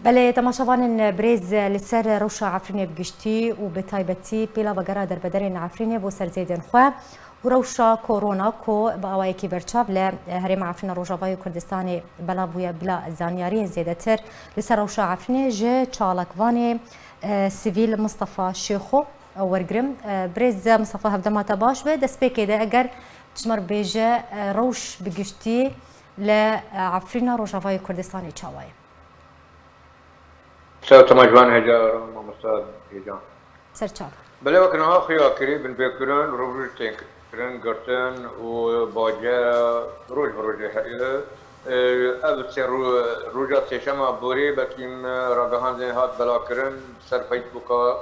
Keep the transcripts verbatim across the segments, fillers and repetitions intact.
Belê, temaşevanên birêz, li ser rewşa Efrînê bi giştî û bi taybetî pêla vegera derbederên Efrînê bo ser zêdên xwe û rewşa korona ku bi awayekî berçav li Herêma Efrîna Rojavayê Kurdistanê belav bûye, bila zanyariyên zêdetir li ser rewşa Efrînê ji çalakvanê, e, sivîl Mistefa Şêxo wergirim. E, birêz Mistefa, hevdema te baş be. Destpêkê de eger tu ji me re bêje, e, rewş bi giştî li, e, Efrîna Rojavayê Kurdistanê çawa ye? Ser tema ji van hêja, mamosta hêja. Ser çav. Belê wek niha xuya kirî, binpêkirin, rû bi rû tên kirin, girtin û bace roj bi rojê heye. Ev sê rû-, roja sêşema borî belkî me ragihandin hat belakirin ser Facebooka.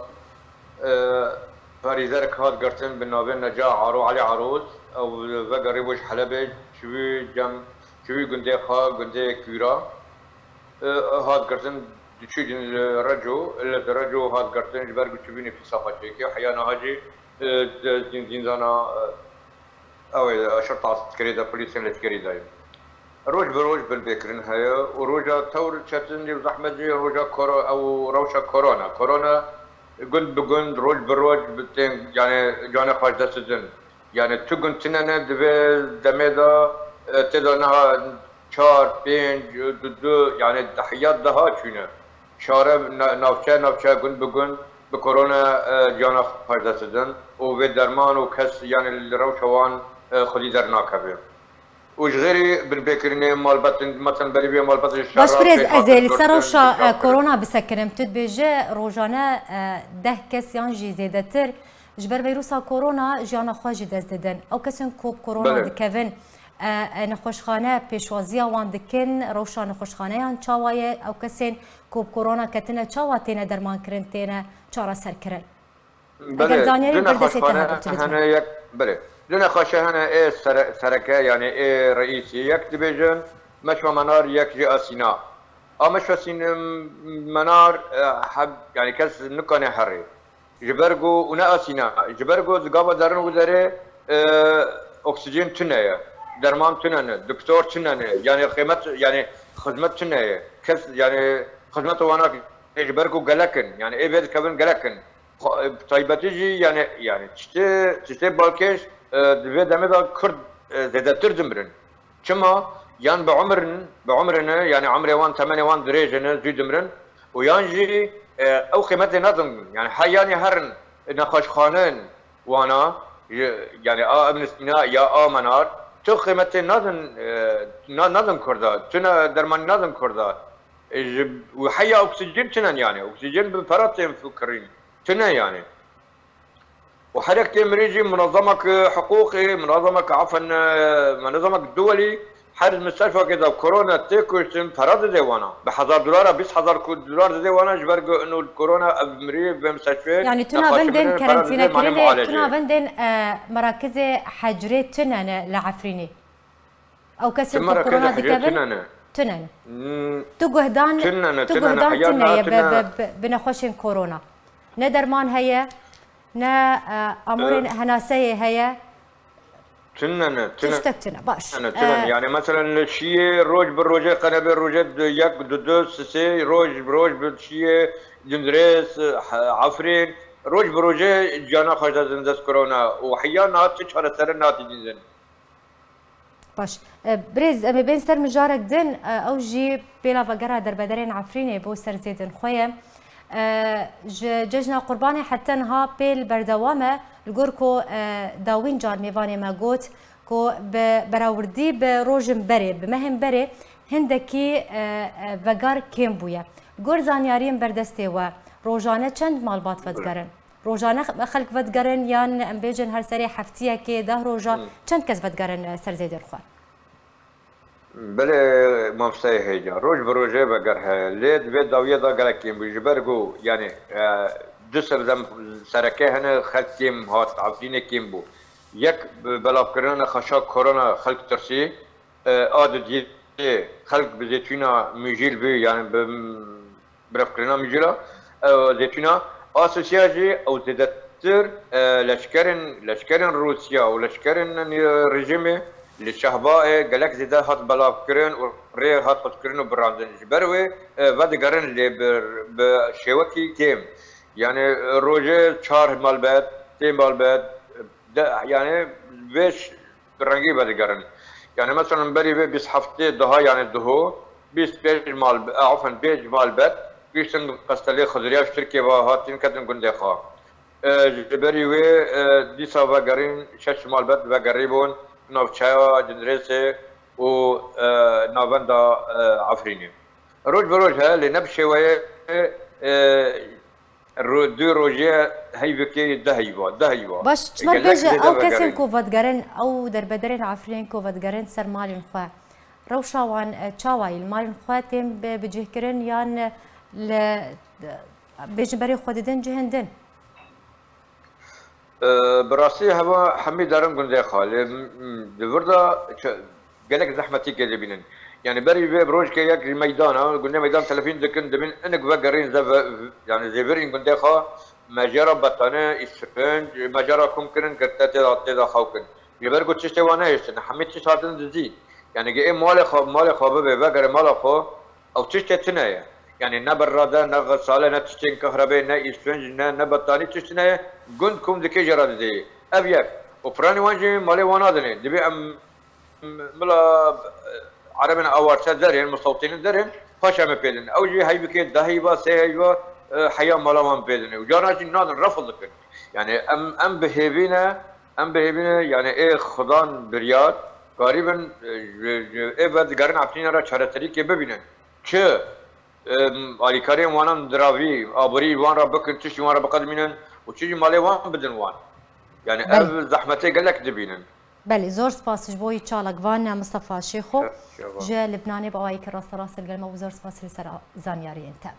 Parêzerek hat girtin bi navê Neca Aro, Elî Aroz. Ew vegerî bû ji Helebê, çûbû cem, çûbû gundê xwe, gundê Kûra. E, hat girtin, diçû li Reco, li Reco hat girtin, ji ber ku çûbû nefîsa xwe çêkê, heya niha jî, e, di zîn-, zîndana, e, ew ê, şerta eskerî de, polîsên leşkerî de ye. Roj bi roj binpêkirin heye û roja tewr çetin û zehmet jî roja koro-, ew rewşa korona. Korona gund bi gund, roj bi roj bi tên, yani canê xwe ji dest didin. Yani tu gund tune ne di vê demê de, e, tê de niha çar, pênc, du, du, yani dehya daha çûne. Şare na-, navçe, navçe gund bi gund bi korona, e, cana xwe ji dest didin û vê derman û kes, yani li rewşa wan, e, xwedî dernakeve. Û ji xêrî binpêkirinê malbetin, meten berî vê malbetin ji Baş şerra birêz, pêş ez ê hatin li ser girtin, rewşa, e, korona bisekinim. Tu dibêje rojane, e, deh kes yan jî zêdetir ji ber vîrusa korona jiyana xwe ji dest didin. Ew kesên ku bi korona Belê. dikevin, e, e, nexweşxane pêşwaziya wan dikin, rewşa nexweşxaneyan çawa ye? Ew kesên ku bi korona ketine çawa têne dermankirin, têne çareserkirin? Eger Belê, zaniyarî du li ber destê te nexweşxane hebe, tu bidî. hene yek, belê. Du nexweşe hene ê sere-, sereke, yani ê reîsî. Yek dibêjin meşwa menar, yek jî asîna. A meşwa sîn-, menar, e, heb, yani kes nikane herê. Ji ber ku û ne asîna, ji ber ku di gava derin û derê, e, oksîjen tune ye, derman tune ne, doktor tune ne, yani qîmet, yani xizmet tune ye. Kes, yani xizmet wana ji ber ku gelek in, yani ê vê dikevin gelek in. Xwe-, taybetî jî, yani, yani tiştê, tiştê balkêş, e, di vê demê de Kurd, e, zêdetir dimirin. Çima? Yan bi umr in, bi umr in, yani umrê wan, temenê wan dirêj in, zû dimirin. Û yan jî, e, ew qîmetê nadin. Yani heyanî herin nexweşxanin wana, ji, yani a Ibn Sîna ya a Menar, tu qîmetê nadin, e, na-, nadin Kurda, tu ne dermanî nadin Kurda. E, ji, û heya oksîjen tune ne yani. Oksîjen bi pera tên fikirîn. Tune yani. Û her yek tê mirî jî munazemek hiqûqî, munazemek, afen, e, munazemek duwelî, her misteshfakê de korona tê kuştin, pera didê wana. Bi hezar dolara, bîst hezar ku-, dolar didê wana, ji ber ku ino korona ev mirî vê misteshfê Yani tu nexweşi navendên mirin, pera didê, mane kerentîne kirinê, tu mualecê. navendên, e, merakizê hecrê tune ne li Efrînê? Ew kesên Ti ku merakê korona de hecê dikevin, tune ne. tune ne. Hmm, Tu guhdan, tune ne, tu tune ne, guhdan heya tune ye niha bi, tune. bi, bi, bi nexweşên korona. Ne derman heye, ne, e, amûrên E, henaseyê heye. Tune ne, tune Tiştek tune, baş. ne, tune ne. E, Yani meselen li şiyê roj bi rojê qenebê rojê du, yek, du, du, sisê, roj bi roj bi şiyê, Cindirês, he, Efrîn, roj bi rojê cana xwe ji dest korona û heya niha tu çaresere nadî dîtin. Baş. E, birêz, em ê bên ser mijarek din, e, ew jî pêla vegera derbederên Efrînê bo ser zêdên xwe ye. E, ji Cejna Qurbanê heta niha pêl berdewam e. Li gor ku, e, dawîn car mêvanê me got ku bi berawirdî bi rojên berê, bi mehên berê hindekî, e, e, vegar kêm bûye. Li gor zanyariyên berdestê we, rojane çend malbat vedigerin? Rojane xe-, xelk vedigerin yan em bêjin her serê heftiyekê, deh roja Hmm. çend kes vedigerin, e, ser zêdên xwe? Belê, mamosteyê hêja. Roj bi rojê veger heye. Lê di vê dawiyê de gelek kêm bû. Ji ber ku, yani, e, du sebzem sereke hene xelk kêm hat, Efrînê kêm bû. Yek, bi belavkirina nexweşa korona xelk tirsî. E, a didiyê xelk bi zêtûna mûjîl bû, yani bi birevkirina mîjûla, e, zêtûna, a sisiya jî ew zêdetir, e, leşkerên, leşkerên Rûsya û leşkerên, e, rejîmê, Li Şehbayê gelek zêde hat belavkirin û rê hat qutkirin û birandin. Ji ber wê, e, vedigerin lê bi, bi şêwekî kêm. Yani, e, rojê çar malbet, sê malbet, de, yani vê ş-, rengî vedigerin. Yani, mesela berî vê bîst heftê daha, yani duho, bîst pênc mal, e, afan, pênc malbet, gihiştin qestelê Xiziriya ji Tirkiyê ve hatin ketin gundê xwe. E, ji berî wê, e, dîsa vegerîn şeş malbet vegerîbûn navçeya Cindirêsê û, e, navenda, e, Efrînê. Roj bi roj he, lê ne bi şêweyê, e, ro-, du rojê heyvekê de heyva, de heyva. Baş, çima Gelek bêje zêde ew kesên vegerîn. Ku vedigerin, ew derbederên Efrînên ku vedigerin ser malên xwe, rewşa wan, e, çawa ye? Li malên xwe tên bi, bicihkirin yan li, bêjin berê xwe didin cihên din? E, bi rastî heva hemî derin gundê xwe. Lê, m-, m-, di vir de çi-, gelek zehmetîkê dibînin. Yani berî vê bi rojkê yek ji meydana, gundê meydan telefîn dikin, dibîn inik vegerîn ze ve, yani zêvirîn gundê xwe, me jê re betane, îsfinc, me jê re kom kirin, girte tê de, tê de xew kin. Ji ber ku tiştê wan nehiştin, hemî tişt hatin dizî. Yani ge ê malê xwe, malê xwe bibe, vegere mala xwe, ew tiştê tune ye. Yani ne birra de, ne xesale, ne tiştên kahrebê, ne îsfinc, ne, ne betanî tişt tune ye. Gund kom dike jê re didê. Ev yek. Û piranî wan jî malê wan nadinê. Dibê em, em mila, e, erebên awarçe derên, mistewtînin derên, paş em ê pê din. Ew jî heyvekê de heyva, sê heyva, e, heya mala wan pê dinê. Û carna jî nadin, refil dikin. Yani em, em bi hêvî ne, em bi hêvî ne, yani ê xudan biryar, karîbin, e, ji, ji, ê vedigerin Efrînê re çareserîkê bibînin. Çi, em, alîkariyên wanan diravî, aborî wan re bikin, tiştî wan re biqedimînin û çi jî malê wan bidin wan. Yani Belê. Ev zehmetê gelek dibînin. Belê, zor spas ji bo wî çalak van Mistefa Şêxo. Şeva. Ji Libnanê bi awayekî rasterast li gel me bû, zor spas li ser a-, zanyariyên te.